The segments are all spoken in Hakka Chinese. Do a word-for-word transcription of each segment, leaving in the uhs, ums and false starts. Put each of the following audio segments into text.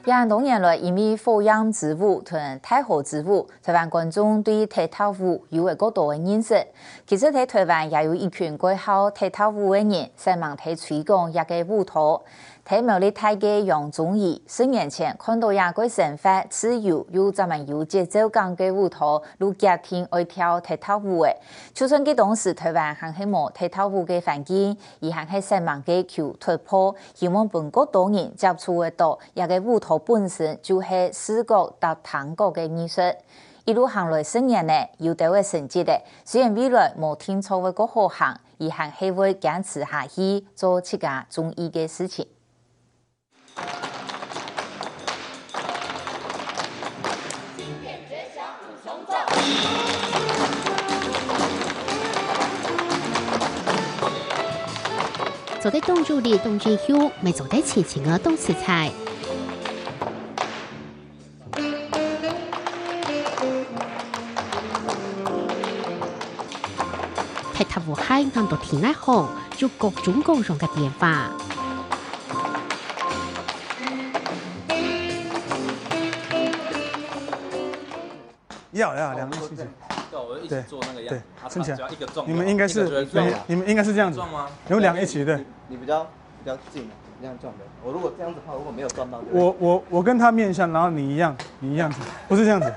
這恁多年來，因為火焰之舞同大河之舞，臺灣觀眾對踢踏舞有了較多个認識。其實在臺灣也有一群蓋好踢踏舞个人，煞猛在推廣這个舞蹈。在苗栗大个楊宗沂，十年前看到這个生活自由又正蠻有節奏感个舞蹈，就決定愛跳踢踏舞了。就算佢當時臺灣還係無踢踏舞个環境，佢還係煞猛个求突破，希望分較多人接觸得到 這个舞蹈本身就係視覺搭聽覺个藝術。一路行來十年了，有兜个成績了，雖然未來無定著會較好行，佢還係會堅持下去做自家中意个事情。 做得當有力、當英雄，乜做得盡情个當實在。踢踏舞鞋恁多體內項，有各種各樣个變化。 要要兩个一起。对，我就一起做那个样子。对，啊撑起来。只要一个撞，你们应该是，一个就会撞你们你们应该是这样子，撞吗？你们两个一起对。你比较比较近，这样撞的。我如果这样子的话，如果没有撞到，对不对？我我我跟他面向，然后你一样，你一样子，不是这样子。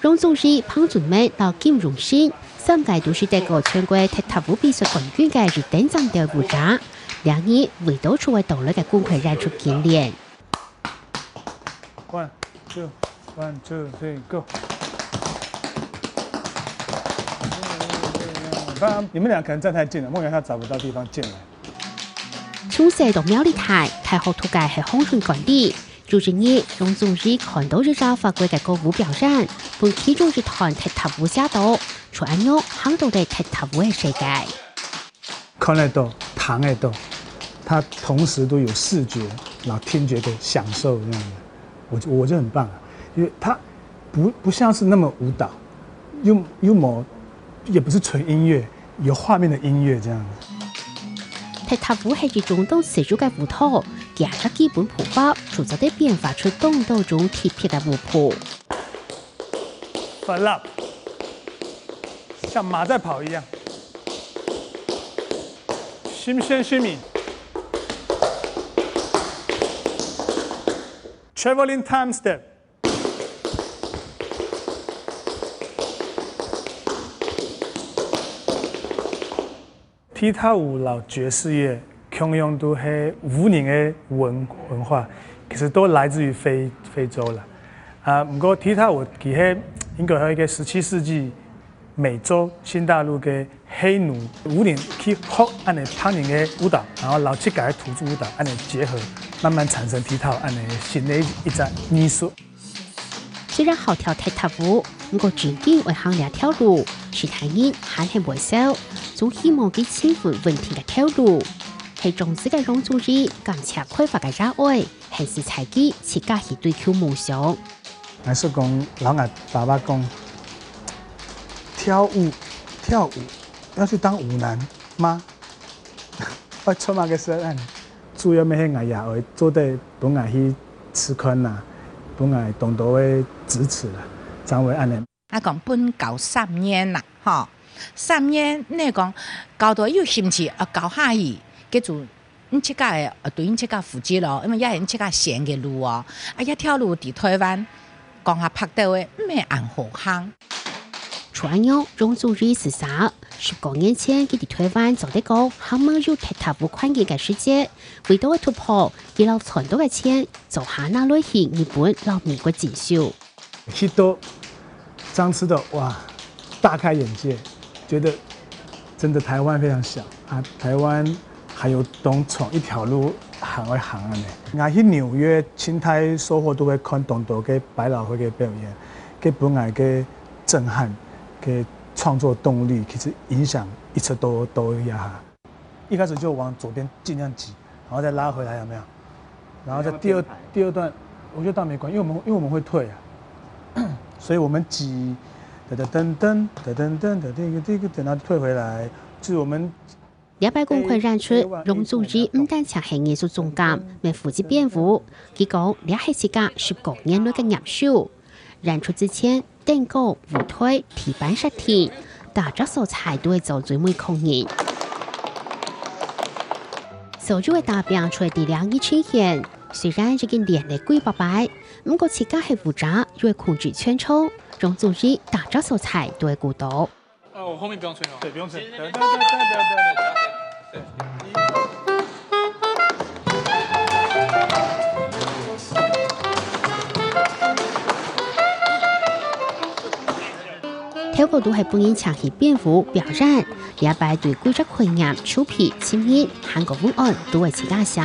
杨宗沂、彭俊文到金荣兴，三个都是得过全国踢踏舞比赛冠军个热天战队舞者，两人为到出外到来个公开演出训练。 One, two, one, two, three, go！你们俩可能站太近了，莫言他找不到地方进来。从小到苗栗大，大学读个系航运管理。有一日，杨宗沂看到一只法国个歌舞表演，分其中一段踢踏舞吓到，就恁样行到了踢踏舞个世界。 看得到，弹得到，他同时都有视觉，然后听觉的享受这样子，我我觉得很棒啊，因为他不不像是那么舞蹈，又又没也不是纯音乐，有画面的音乐这样子。踢踏舞系一种当自由个舞蹈，加上基本步伐，就做得变化出当多种特别个舞步。 Flop，像马在跑一样。Shimmy shimmy。Traveling time step。踢踏舞老爵士乐 共样都系舞人个文文化，其实都来自于非非洲啦。啊，毋过踢踏舞佢系应该系一个十七世纪美洲新大陆个黑奴舞人去学恁呢唐人个舞蹈，然后老七个土著舞蹈恁呢结合，慢慢产生踢踏舞恁呢新的一只艺术。 虽然好跳踢踏舞，毋过真正会行这条路，其他人还系袂少，总希望佢尋穩穩定个頭路。係忠實个杨宗沂感謝開發个热愛，還是在佢自家去追求夢想。還是講，老外爸爸講，跳舞，跳舞要去當舞男嗎？ 愛出麼个事啊？主要乜係𠊎爺哀做得分𠊎去試看啦，分𠊎當多个支持啦，正會恁呢。啊講分教三年啦，吼，三年你講教到有興趣啊，教下去，該就你自家个，呃，對你自家負責咯，因為也係你自家選个路哦。啊，這條路佇台灣，講下白到个，毋係恁好行。 就恁樣，楊宗沂自殺，十過年前佢佇台灣做得講還吂有踢踏舞環境个時節，為到愛突破，佢摎賺到个錢，做下拿來去日本摎美國進修。去到這樣子的，哇，大開眼界，覺得真的台灣非常小啊，台灣還有當長一條路還愛行啊呢。𠊎去紐約，盡大收穫都會看當多个百老匯个表演，該分𠊎个 震撼个創作動力，其實影響一直都都一下。一開始就往左邊盡量擠，然後再拉回來，有沒有？然後在第二第二段，我覺得倒沒關係，因為我們因為我們會退啊，所以我們擠，噔噔噔噔噔噔噔噔噔噔，然後退回來，就是我們這擺公開展出，楊宗緯毋單淨係藝術總監，乜負責編舞。佢講，這係自家十過年來个業首。展出之前， 燈光、舞台、地板設定，逐隻素材都會做最尾確認。所有个打拚就係在這裡呈現，雖然已經練了幾百擺，毋過自家係舞者，又會控制全場，楊宗緯逐隻素材都會顧到。呃，我後面不用吹哦。對，不用吹。對，對，對，對，對，對，對。 頭過都係分人請去編舞表演，這擺對規則概念、手皮、聲音，還過文案都會自家寫。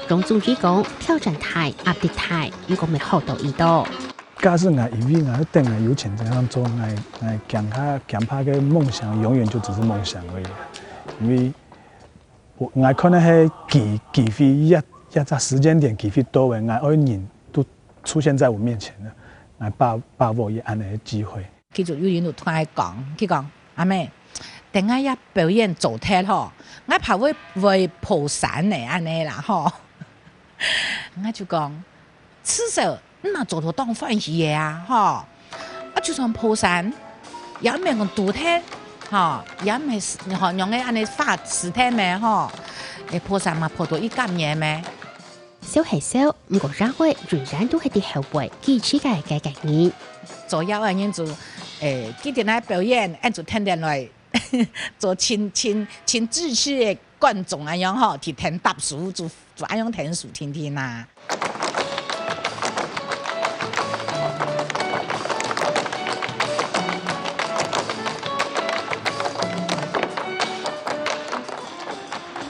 楊宗緯講，挑戰大、壓力大，毋過乜學到已多。假使𠊎以為𠊎等𠊎有錢這樣做，𠊎𠊎驚怕驚怕个夢想永遠就只是夢想而已。因為 𠊎𠊎看个係機機會，一一隻時間點機會到位，𠊎愛人都出現在我面前了，𠊎把把握這恁樣个機會。佢就有人就同𠊎講，佢講：「阿妹，等𠊎這表演做忒吼，𠊎怕會會爬山呢，恁樣啦吼。」𠊎就講：「至少 你嘛做到當歡喜个啊，吼！啊，就算爬山，也毋免講拄忒，吼，也毋係吼，用个恁樣發死忒咩，吼？誒，爬山嘛爬到一甲年咩？」笑係笑，毋過這回仍然都係在後背支持个个个人。做業个人就，誒，記得來表演，恁就天天來做親親親支持个觀眾恁樣吼，去聽答數就 就恁樣聽書聽聽啊。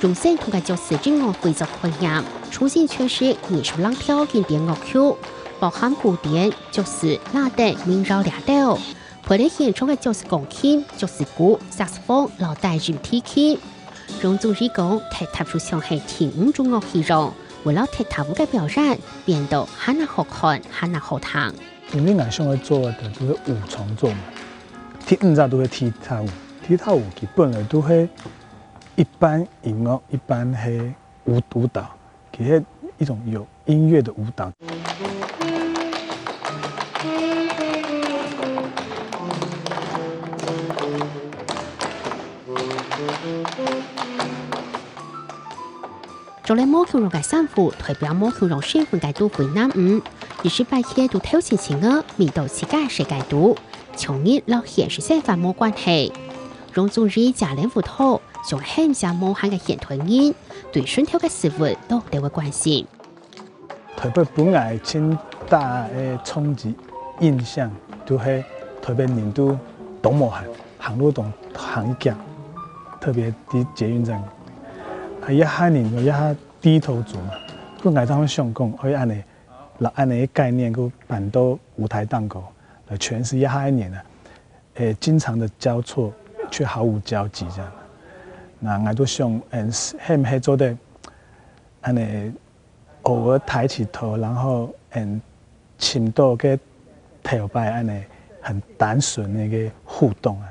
用傳統个爵士音樂會做概念，重新詮釋藝術人條經典樂曲，包含古典、爵士、拉丁、民謠這兜。 配合現場个爵士鋼琴、爵士鼓、薩克斯風摎大音提琴。楊宗緯講，踢踏就像係第五種樂器樣，會摎踢踏舞个表演變到還較好看、還較好聽。因為𠊎想愛做个就係五重奏嘛，第五隻就係踢踏舞，踢踏舞佢本來就係一半音樂，一半係舞舞蹈。 佢係一種有音樂的舞蹈。著了毛球樣个衫褲，代表毛球樣身份个都會男女，一時擺企到頭前前个，面對自家世界肚，像日摎現實生活無關係。楊宗緯借等舞蹈， 像喊聲無閒个現代人，對身頭个事物多兜會關心。台北分𠊎盡大个衝擊印象，就係台北人都當無閒，行路當行一腳，特別在捷運站。啊，這下人，這下低頭族嘛，分𠊎當想講，愛恁樣，摎恁樣个概念，去搬到舞台頂高，來詮釋這下个人啊。 誒，經常的交錯，卻毫無交集這樣。那𠊎都想，嗯，係毋係做得，恁樣，偶爾抬起頭，然後，嗯，尋到个頭擺，恁樣，很單純的一個互動啊。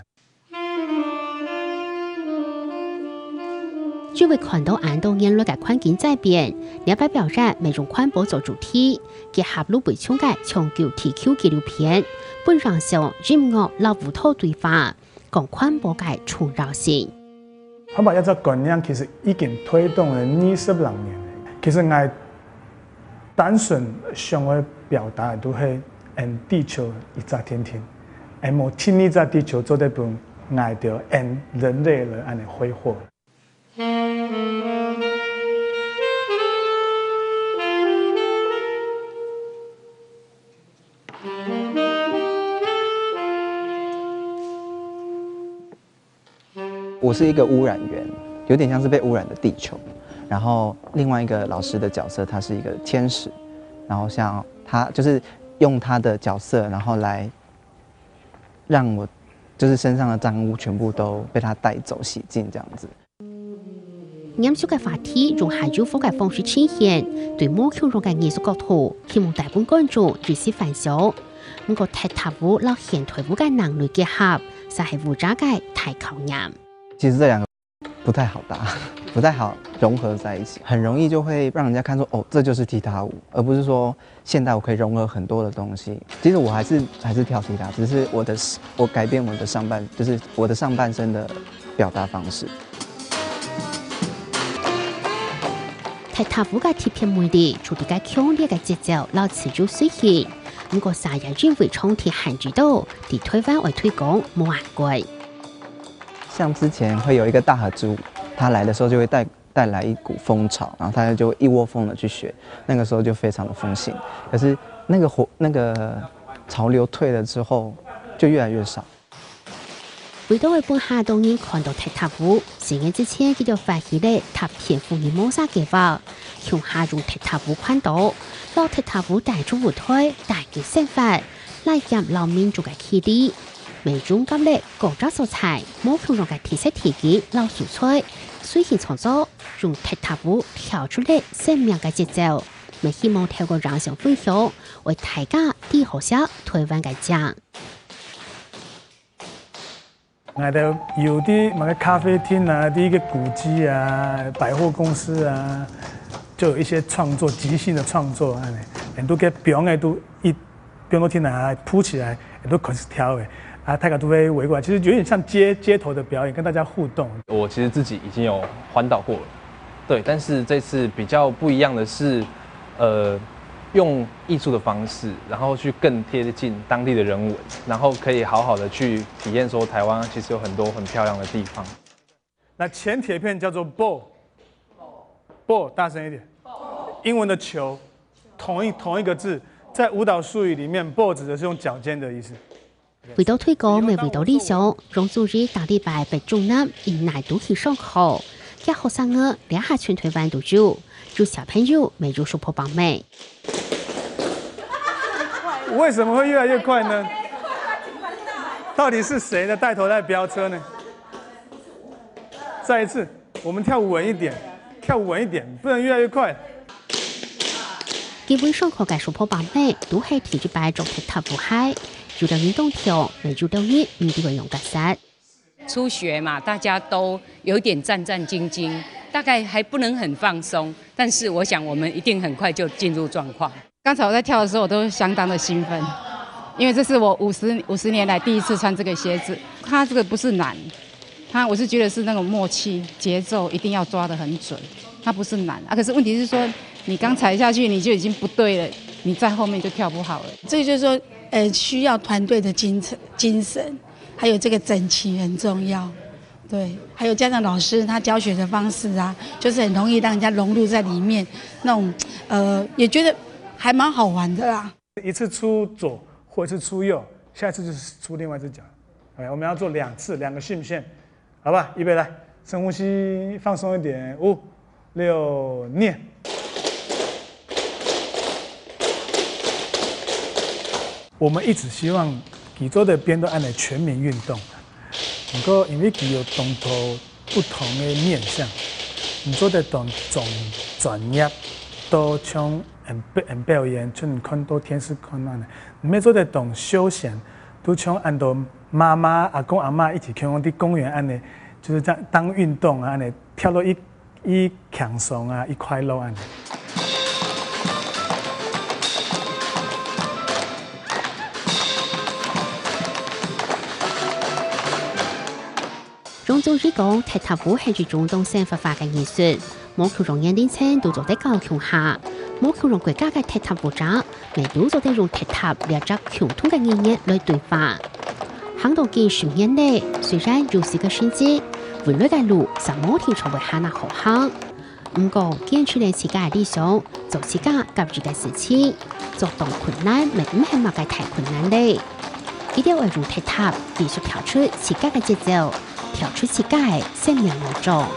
就會看到恁多年來个環境轉變，這擺表演乜用環保做主題，結合蘆薈鄉个長久地球紀錄片，分影像、音樂摎舞蹈對話， 講環保个重要性。環保這隻觀念其實已經推動了二十零年了。其實𠊎單純想愛表達个就係，恩地球一隻定定，恩無第二隻地球做得分𠊎兜恩人類來恁樣揮霍。 我是一個污染源，有點像是被污染的地球。然後另外一個老師的角色，他是一個天使，然後像他就是用他的角色，然後來讓我就是身上的髒污全部都被他帶走、洗淨這樣子。 嚴肅个話題用下有趣个方式呈現，對無共樣个藝術角度，希望帶分觀眾一起反省。毋過踢踏舞摎現代舞个能力結合，就係舞者个大考驗。其實這兩個不太好搭，不太好融合在一起，很容易就会让人家看说，哦，这就是踢踏舞，而不是说现代舞可以融合很多的东西。其实我还是还是跳踢踏，只是我的我改变我的上半，就是我的上半身的表达方式。踢踏舞个特別魅力，除了个強烈个節奏，老自由随性。毋過，沙亞因為長期限制到，在台灣愛推廣無恁過。像之前會有一个大河之舞，他来的时候就会带带来一股风潮，然后大家就一窝蜂的去学，那个时候就非常的风行。可是那个火那个潮流退了之后，就越来越少。為到愛分下多人看到踢踏舞，四年之前佢就發起了踏遍福爾摩沙計畫，共下用踢踏舞環島，摎踢踏舞帶出舞台，帶入生活，拉近摎民族个距離。每種角力各隻所在，無共樣个特色體驗摎素材，隨性創作，用踢踏舞跳出了生命个節奏。也希望透過影像分享，為大家知好惜台灣个靚。 𠊎兜有啲麼个咖啡廳啊，啲个古蹟啊，百貨公司啊，就有一些創作，即兴的创作啊，恁樣都个表演都一表演厅啊铺起来，也都开始跳诶，啊，大家都会围过来，其实有点像街街头的表演，跟大家互动。我其实自己已经有环岛过了，对，但是这次比较不一样的是，呃，用艺术的方式，然后去更贴近当地的人文，然后可以好好的去体验说台湾其实有很多很漂亮的地方。那前铁片叫做ball，ball，大声一点，英文的球，同一同一个字，在舞蹈术语里面，ball指的是用脚尖的意思。为到推广，也为到理想，杨祖义逐礼拜八中午，一来都去上课。佢学生仔，這下全台灣都有，有小朋友，也有手破病仔。为什么会越来越快呢？到底是谁的带头在飙车呢？再一次，我们跳稳一点，跳稳一点，不能越来越快。 基本上，个手破病仔都係第一擺做踢踏舞鞋，有兜人當跳，也有兜人毋知會用个煞。初学嘛，大家都有点战战兢兢，大概还不能很放松，但是我想我们一定很快就进入状况。刚才我在跳的时候，我都相当的兴奋，因为这是我五十五十年来第一次穿这个鞋子。它这个不是难，它我是觉得是那种默契、节奏一定要抓得很准，它不是难啊。可是问题是说，你刚踩下去，你就已经不对了，你在后面就跳不好了。这就是说，呃，需要团队的精神，精神，还有这个整齐很重要。对，还有加上老师他教学的方式啊，就是很容易让人家融入在里面，那种呃，也觉得还蛮好玩的啦。一次出左或一次出右，下一次就是出另外一只脚。OK，我们要做两次，两个线，好吧？预备来，深呼吸，放松一点，五、六、念。我们一直希望佢做得變到恁樣全民运动，毋过因为佢有當多不同个面向，毋做得當从专业到像演表演，像你看到电视看恁樣，毋係做得當休闲，都像恁多妈妈、阿公、阿嬷一起去往在公园恁樣，就是这样当运动啊恁样，跳到一一轻松啊，一快乐恁样。杨祖义讲，踢踏舞係一种当生活化个艺术，無共樣年龄层都做得搞共下，無共樣國家个踢踏舞者，也都做得用踢踏這隻共通个語言來對話。行到近十年了，雖然有四个成績，未來个路就無定著會還恁好行。毋過，堅持了自家个理想，做自家合意个事情，做當困難，也毋係麼个大困難了。佢兜愛用踢踏，繼續跳出自家个節奏， 跳出自家个生命樂章。